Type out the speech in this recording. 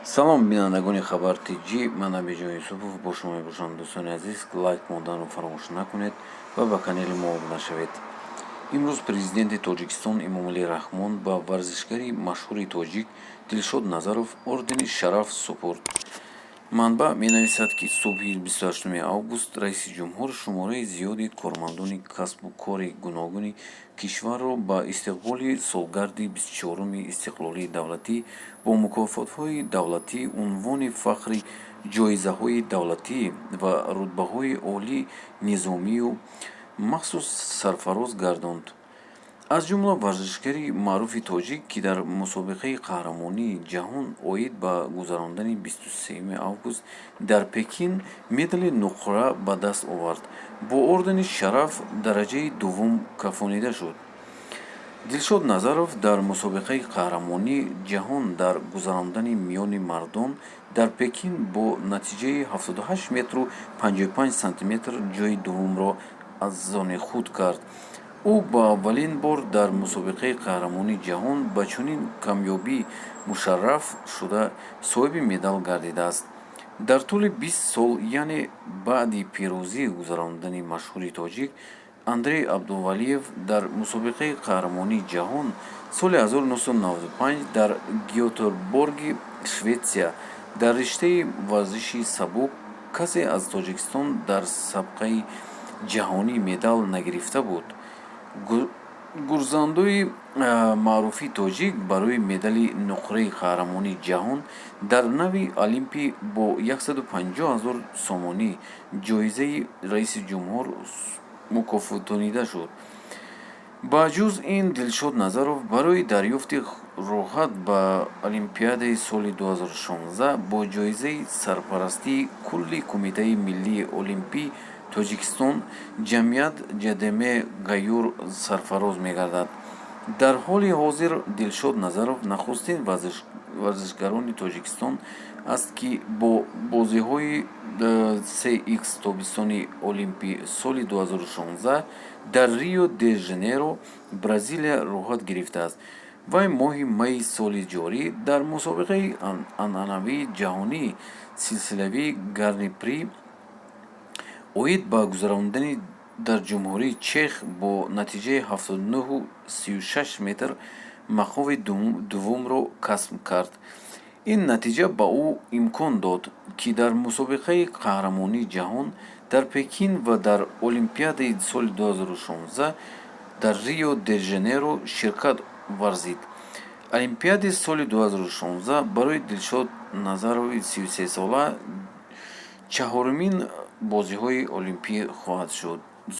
Салом, бинандагони Хабар Тҷӣ, ман Абиҷон Юсупов бо шумо мебошам. Дӯстони азиз, лайк монданро фаромӯш накунед ва ба канали мо обуна шавед. Имрӯз Президенти Тоҷикистон Эмомалӣ Раҳмон ба варзишгари машҳури тоҷик Дилшод Назаров ордени Шараф супурд. Манбаъ менависад, ки субҳи 28 август раиси ҷумҳур шумораи зиёди кормандони касбу кори гуногуни кишварро ба истиқболи солгарди 24-уми истиқлолии давлатӣ бо мукофотҳои давлатӣ, унвони фахрӣ, ҷоизаҳои давлатӣ ва рутбаҳои олии низомию махсус сарфароз гардонд. Аз ҷумла варзишгари маъруфи тоҷик, ки дар мусобиқаи қаҳрамонии ҷаҳон оид ба гузарондани 23 август дар Пекин медали нуқра ба даст овард, бо ордени Шараф дараҷаи дуввум кафонида шуд. Дилшод Назаров дар мусобиқаи қаҳрамонии ҷаҳон дар гузарондани миёни мардон дар Пекин бо натиҷаи 78 метру 55 сантиметр ҷойи дуввумро аз они худ кард. Ӯ ба аввалин бор дар мусобиқаи қаҳрамонии ҷаҳон ба чунин камёбӣ мушарраф шуда, соҳиби медал гардидааст. Дар тӯли 20 сол, яъне баъди пирӯзии гузарондани машҳури тоҷик Андрей Абдувалиев дар мусобиқаи қаҳрамонии ҷаҳон соли 1995 дар Гётеборги Шветсия дар риштаи варзиши сабук, касе аз Тоҷикистон дар сабқаи ҷаҳонӣ медал нагирифта буд. Гурзандои маъруфи тоҷик барои медали нуқраи қаҳрамонии ҷаҳон дар нави олимпӣ бо 150 ҳазор сомонӣ ҷоизаи раиси ҷумҳур мукофотонида шуд. Ба ҷуз ин, Дилшод Назаров барои дарёфти роҳат ба Олимпиадаи соли 2016 бо ҷоизаи сарпарастии кулли Кумитаи миллии олимпии Тоҷикистон, ҷамъият ҶДМ «Ғаюр» сарфароз мегардад. Дар ҳоли ҳозир Дилшод Назаров нахустин варзишгарони Тоҷикистон аст, ки бо бозиҳои 3X тобистони олимпӣ соли 2016 дар Рио де Жанейро, Бразилия, роҳат гирифтааст. Вай моҳи майи соли ҷорӣ дар мусобиқаи анъанавии ҷаҳонии силсилавии Гран-при оид ба гузарондани дар Ҷумҳурии Чех бо натиҷаи 79,36 метр мақоми дуввумро касб кард. Ин натиҷа ба ӯ имкон дод, ки дар мусобиқаи қаҳрамонии ҷаҳон дар Пекин ва дар Олимпиадаи соли 2016 дар Рио де Жанейро ширкат варзид. Олимпиадаи соли 2016 барои Дилшод Назарови 33сола чаҳорумин бозиҳои олимпӣ хоҳад шуд.